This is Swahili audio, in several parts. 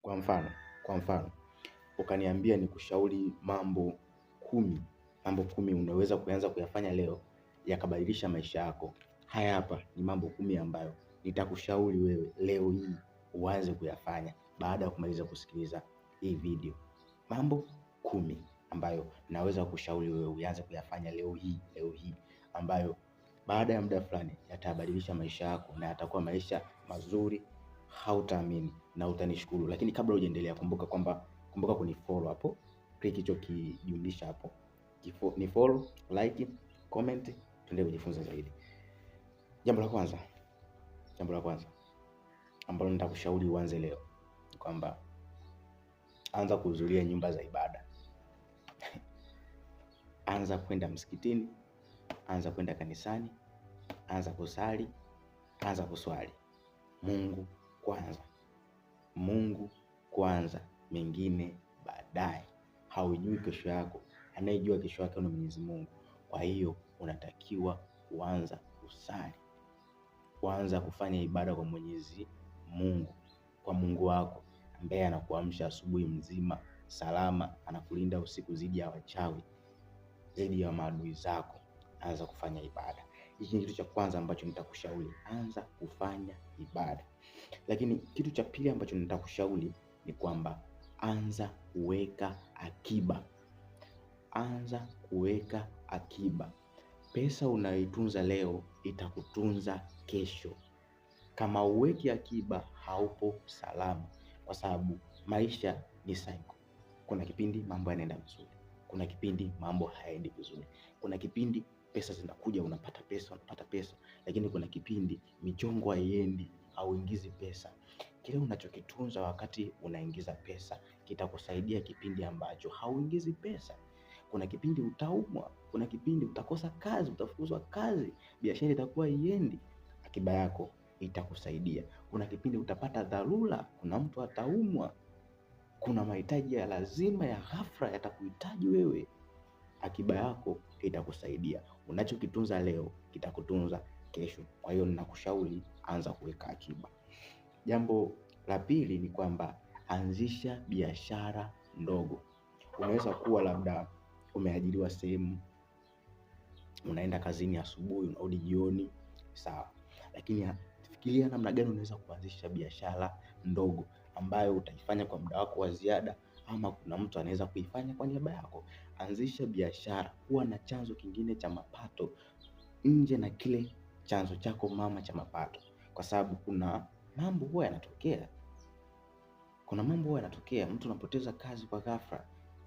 Kwa mfano ukaniambia nikushauri mambo 10, mambo 10 unaweza kuanza kuyafanya leo yakabadilisha maisha yako. Haya hapa ni mambo 10 ambayo nitakushauri wewe leo hii uanze kuyafanya baada ya kumaliza kusikiliza hii video. Mambo 10 ambayo naweza kushauri wewe uanze kuyafanya leo hii, ambayo baada ya muda fulani yatabadilisha maisha yako na yatakuwa maisha mazuri, hautaamini na utanishukuru. Lakini kabla hujaendelea, kumbuka kunifollow hapo, click hicho kijumlisha hapo, ni follow, like, comment, tuendelee kujifunza zaidi. Jambo la kwanza ambalo nitakushauri uanze leo ni kwamba anza kuhudhuria nyumba za ibada. Anza kwenda msikitini, anza kwenda kanisani, anza kusali, anza kuswali. Mungu kwanza. Mungu kwanza, mengine baadaye. Haujui kesho yako, anayejua kesho yake ni Mwenyezi Mungu. Kwa hiyo unatakiwa kuanza kusali, kuanza kufanya ibada kwa Mwenyezi Mungu, kwa Mungu wako ambaye anakuamsha asubuhi mzima salama, anakulinda usiku dhidi ya wachawi, dhidi ya maadui zako. Anza kufanya ibada. Hiki ni kitu cha kwanza ambacho nitakushauri, anza kufanya ibada. Lakini kitu cha pili ambacho nitakushauri ni kwamba anza kuweka akiba. Anza kuweka akiba. Pesa unayoitunza leo itakutunza kesho. Kama uweki akiba haupo salama, kwa sababu maisha ni cycle. Kuna kipindi mambo yanaenda vizuri, kuna kipindi mambo hayaendi vizuri, kuna kipindi pesa zinakuja, unapata pesa, lakini kuna kipindi michongo haiendi, hauingizi pesa. Kile unachokitunza wakati unaingiza pesa kitakusaidia kipindi ambacho hauingizi pesa. Kuna kipindi utaumwa, kuna kipindi utakosa kazi, utafukuzwa kazi, biashara itakuwa haiendi, akiba yako itakusaidia. Kuna kipindi utapata dharura, kuna mtu ataumwa, kuna mahitaji ya lazima ya ghafla yatakuhitaji wewe, akiba yako itakusaidia. Unachokitunza leo kitakutunza kesho. Kwa hiyo ninakushauri anza kuweka akiba. Jambo la pili ni kwamba anzisha biashara ndogo. Unaweza kuwa labda umeajiriwa sehemu, unaenda kazini asubuhi, unarudi jioni, sawa. Lakini fikiria namna gani unaweza kuanzisha biashara ndogo ambayo utaifanya kwa muda wako wa ziada, ama kuna mtu anaweza kuifanya kwa niaba yako. Anzisha biashara, kuwa na chanzo kingine cha mapato nje na kile chanzo chako mama cha mapato, kwa sababu kuna mambo huwa yanatokea. Kuna mambo huwa yanatokea, mtu anapoteza kazi kwa ghafla,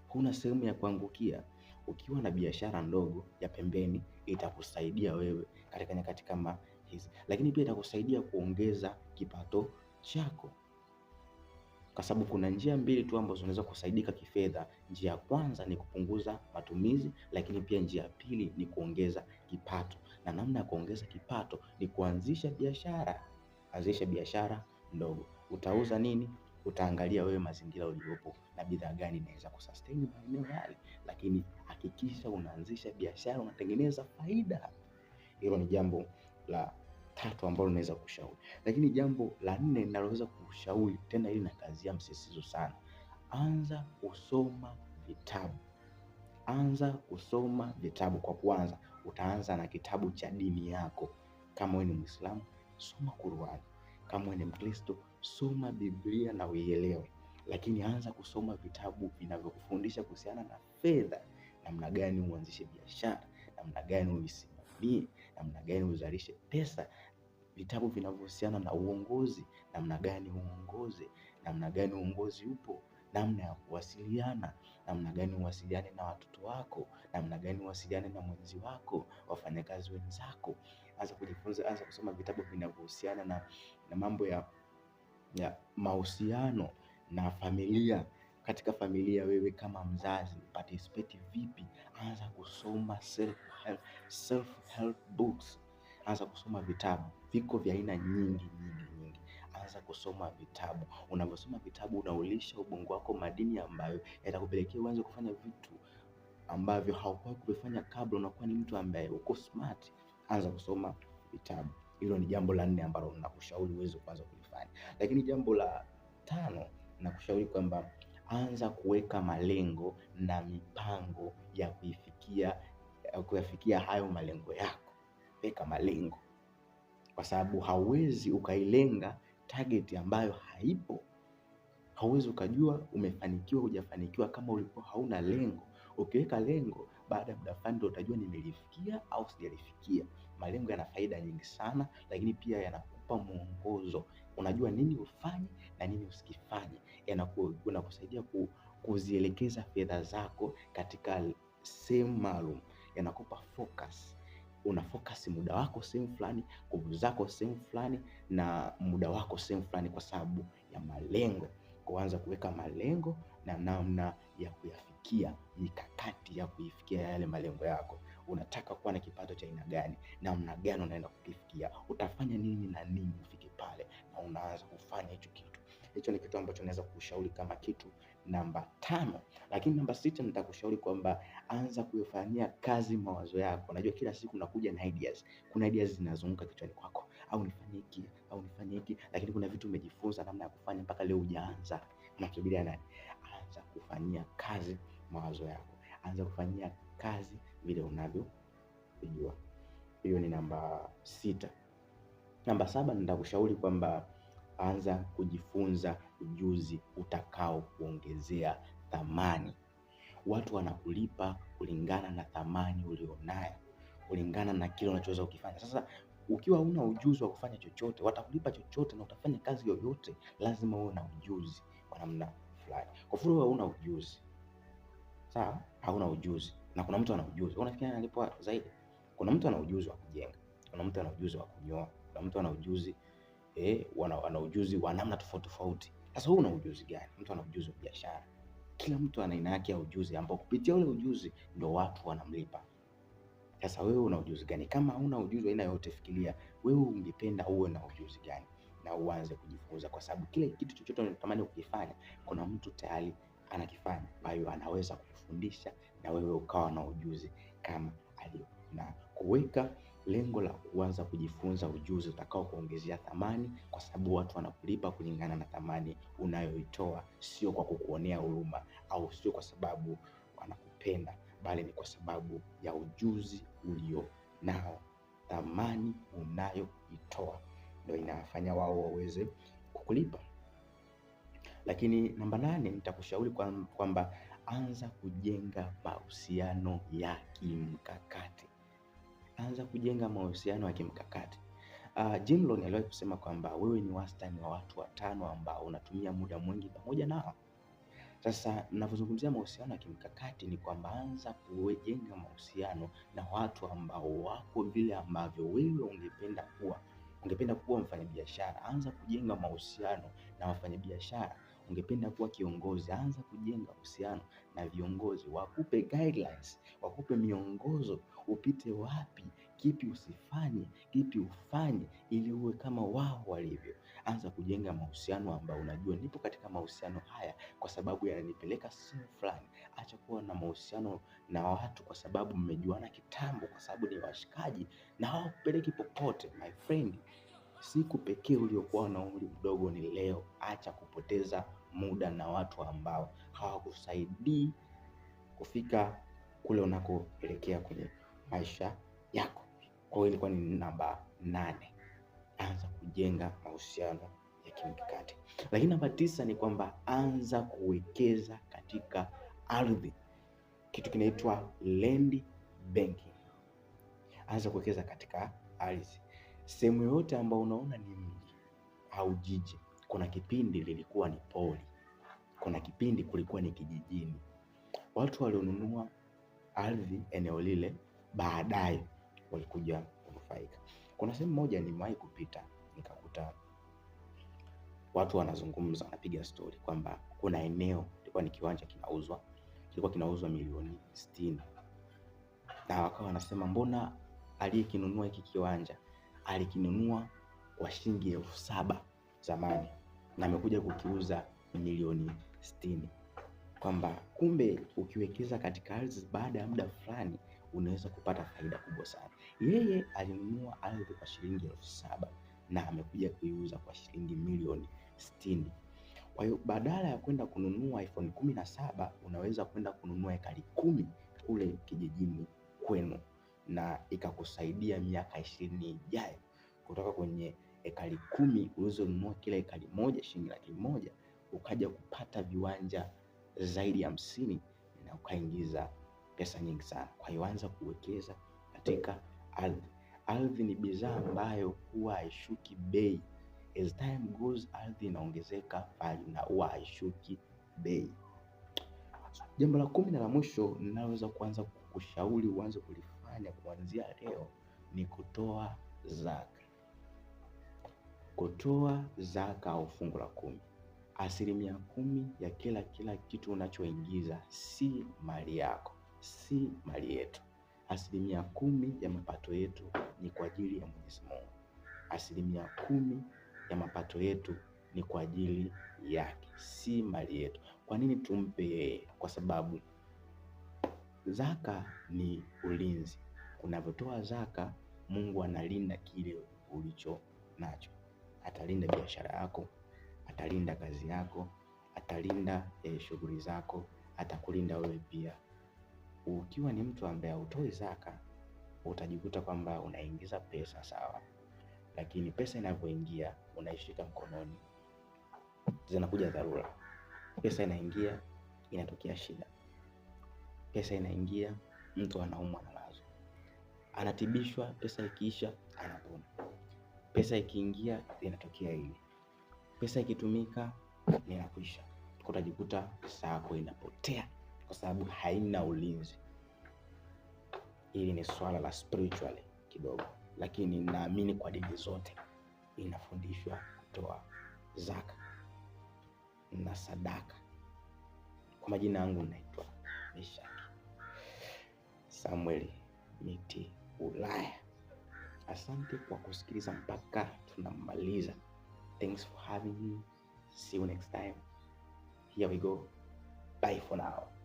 huna sehemu ya kuangukia. Ukiwa na biashara ndogo ya pembeni itakusaidia wewe katika nyakati kama hizi, lakini pia itakusaidia kuongeza kipato chako, kwa sababu kuna njia mbili tu ambazo unaweza kusaidika kifedha. Njia ya kwanza ni kupunguza matumizi, lakini pia njia ya pili ni kuongeza kipato. Na namna ya kuongeza kipato ni kuanzisha biashara. Anzisha biashara ndogo. Utauza nini? Utaangalia wewe mazingira uliopo na bidhaa gani inaweza kusustain maeneo yale, lakini hakikisha unaanzisha biashara, unatengeneza faida. Hilo ni jambo la tatu ambalo naweza kushauri. Lakini jambo la nne ninaloweza kushauri tena, ili nakazia msisitizo sana, anza kusoma vitabu. Anza kusoma vitabu. Kwa kuanza, utaanza na kitabu cha dini yako. Kama wewe ni Muislamu, soma Qur'an. Kama wewe ni Mkristo, soma Biblia na uielewe. Lakini anza kusoma vitabu vinavyokufundisha kuhusiana na fedha, namna gani uanzishe biashara, namna gani uisimamie, namna gani uzalishe pesa, vitabu vinavyohusiana na uongozi, namna gani uongoze, namna gani uongozi upo, namna ya kuwasiliana, namna gani uwasiliane na watoto wako, namna gani uwasiliane na mwenzi wako, wafanyakazi wenzako. Anza kujifunza, anza kusoma vitabu vinavyohusiana na mambo ya mahusiano na familia. Katika familia wewe kama mzazi participate vipi? Anza kusoma self-help books. Anza kusoma vitabu, viko vya aina nyingi nyingi nyingi. Anza kusoma vitabu. Unaposoma vitabu unaulisha ubongo wako madini ambayo yatakupelekea uanze kufanya vitu ambavyo haukuwahi kuvifanya kabla. Unakuwa ni mtu ambaye uko smart. Anza kusoma vitabu. Hilo ni jambo la nne ambalo ninakushauri uweze kuanza kulifanya. Lakini jambo la tano nakushauri kwamba anza kuweka malengo na mipango ya kuyafikia hayo malengo yako. Weka malengo, kwa sababu hauwezi ukailenga target ambayo haipo. Hauwezi ukajua umefanikiwa hujafanikiwa kama ulikuwa hauna lengo. Ukiweka lengo, baada ya muda fulani ndio utajua nimelifikia au sijalifikia. Malengo yana faida nyingi sana, lakini pia yanakupa mwongozo. Unajua nini ufanye na nini usikifanye. Yanakusaidia kuzielekeza fedha zako katika sehemu maalum. Yanakupa focus. Una focus muda wako sehemu fulani, nguvu zako sehemu fulani, na muda wako sehemu fulani, kwa sababu ya malengo. Kuanza kuweka malengo na namna ya kuyafikia, mikakati ya kuifikia yale malengo yako. Unataka kuwa na kipato cha aina gani? Namna gani unaenda kukifikia? Utafanya nini na nini ufike pale? Na unaanza kufanya hicho kitu. Hicho ni kitu ambacho naweza kukushauri kama kitu namba 5. Lakini namba 6 nitakushauri kwamba anza kuyafanyia kazi mawazo yako. Unajua kila siku unakuja na ideas. Kuna ideas zinazunguka kichwani kwako, au nifanye hiki, au nifanye hiki, lakini kuna vitu umejifunza namna ya kufanya mpaka leo hujaanza. Unasubiria nani? Anza kufanyia kazi mawazo yako. Anza kufanyia kazi vile unavyojua. Hiyo ni namba 6. Namba 7 nitakushauri kwamba anza kujifunza ujuzi utakao kuongezea thamani. Watu wanakulipa kulingana na thamani ulionayo, kulingana na kile unachoweza kukifanya. Sasa ukiwa huna ujuzi wa kufanya chochote, watakulipa chochote na utafanya kazi yoyote. Lazima uwe na ujuzi wa namna fulani. Kwa mfano wewe huna ujuzi, sawa? Hauna ujuzi, na kuna mtu ana ujuzi, unafikiri analipwa zaidi? Kuna mtu ana ujuzi wa kujenga, kuna mtu ana ujuzi wa kunyoa, kuna mtu ana ujuzi ana ujuzi wa namna tofauti tofauti. Sasa wewe una ujuzi gani? Mtu ana ujuzi wa biashara. Kila mtu ana aina yake ya ujuzi ambao kupitia ule ujuzi ndio watu wanamlipa. Sasa wewe una ujuzi gani? Kama huna ujuzi wa aina yoyote, fikiria wewe ungependa uwe na ujuzi gani na uanze kujifunza, kwa sababu kile kitu chochote unachotamani kukifanya kuna mtu tayari anakifanya. Kwa hiyo anaweza kukufundisha na wewe ukawa na ujuzi kama alio. Na kuweka lengo la kuanza kujifunza ujuzi utakao kuongezea thamani, kwa sababu watu wanakulipa kulingana na thamani unayoitoa, sio kwa kukuonea huruma au sio kwa sababu wanakupenda, bali ni kwa sababu ya ujuzi ulio nao. Thamani unayoitoa ndio inafanya wao waweze kukulipa. Lakini namba 8 nitakushauri kwamba anza kujenga mahusiano ya kimkakati. Anza kujenga mahusiano ya kimkakati. Jim Rohn aliwahi kusema kwamba wewe ni wastani wa watu 5 ambao unatumia muda mwingi pamoja nao. Sasa ninapozungumzia mahusiano ya kimkakati ni kwamba anza kujenga mahusiano na watu ambao wako vile ambavyo wewe ungependa kuwa. Ungependa kuwa mfanyabiashara, anza kujenga mahusiano na wafanyabiashara. Ungependa kuwa kiongozi, anza kujenga uhusiano na viongozi, wakupe guidelines, wakupe miongozo, upite wapi, kipi usifanye, kipi ufanye, ili uwe kama wao walivyo. Anza kujenga mahusiano ambayo unajua nipo katika mahusiano haya kwa sababu yananipeleka sehemu fulani. Acha kuwa na mahusiano na watu kwa sababu mmejuana kitambo, kwa sababu ni washikaji na hawakupeleki popote. My friend, siku pekee uliokuwa na umri mdogo ni leo. Acha kupoteza muda na watu ambao hawakusaidii kufika kule unakoelekea kwenye maisha yako. Kwa hiyo ilikuwa ni namba 8. Anza kujenga mahusiano ya kimkakati. Lakini namba 9 ni kwamba anza kuwekeza katika ardhi, kitu kinaitwa land banking. Anza kuwekeza katika ardhi. Sehemu yoyote ambayo unaona ni mji au jiji, kuna kipindi lilikuwa ni pori, kuna kipindi kulikuwa ni kijijini. Watu walionunua ardhi eneo lile baadaye walikuja kunufaika. Kuna sehemu moja nimewahi kupita nikakuta watu wanazungumza, wanapiga story kwamba kuna eneo lilikuwa ni kiwanja kinauzwa, kilikuwa kinauzwa milioni 60. Na wakawa wanasema mbona aliyekinunua hiki kiwanja alikinunua kwa shilingi 7,000 zamani na amekuja kukiuza milioni 60. Kwamba kumbe ukiwekeza katika ardhi baada ya muda fulani unaweza kupata faida kubwa sana. Yeye alinunua ardhi kwa shilingi 7,000 na amekuja kuiuza kwa shilingi milioni 60. Kwa hiyo badala ya kwenda kununua iPhone 17 unaweza kwenda kununua ekari 10 kule kijijini kwenu na ikakusaidia miaka 20 ijayo. Kutoka kwenye ekari 10 ulizonunua kila ekari moja shilingi 100,000, ukaja kupata viwanja zaidi ya 50 na ukaingiza pesa nyingi sana. Kwa hiyo anza kuwekeza katika ardhi. Ardhi ni bidhaa ambayo huwa haishuki bei. As time goes, ardhi inaongezeka value na huwa haishuki bei. Jambo la 10 na la mwisho ninaloweza kuanza kukushauri uanze kulifanya kuanzia leo ni kutoa zaka. Kutoa zaka au fungu la 10. 10% ya kila kitu unachoingiza si mali yako, si mali yetu. 10% ya mapato yetu ni kwa ajili ya Mwenyezi Mungu. 10% ya mapato yetu ni kwa ajili yake, si mali yetu. Kwa nini tumpe yeye? Kwa sababu zaka ni ulinzi. Unapotoa zaka, Mungu analinda kile ulicho nacho. Atalinda biashara yako, atalinda kazi yako, atalinda shughuli zako, atakulinda wewe pia. Ukiwa ni mtu ambaye hutoi zaka, utajikuta kwamba unaingiza pesa sawa, lakini pesa inapoingia unaishika mkononi, zinakuja dharura. Pesa inaingia, inatokea shida. Pesa inaingia, mtu anaumwa, analazwa, anatibishwa, pesa ikiisha anapona. Pesa ikiingia inatokea hili, pesa ikitumika inakwisha. Utajikuta pesa yako inapotea kwa sababu haina ulinzi. Hili ni swala la spiritually kidogo, lakini naamini kwa dini zote inafundishwa kutoa zaka na sadaka. Kwa majina yangu naitwa Meshaki Samuel Miti Ulaya. Asante kwa kusikiliza mpaka tunamaliza. Thanks for having me. See you next time. Here we go. Bye for now.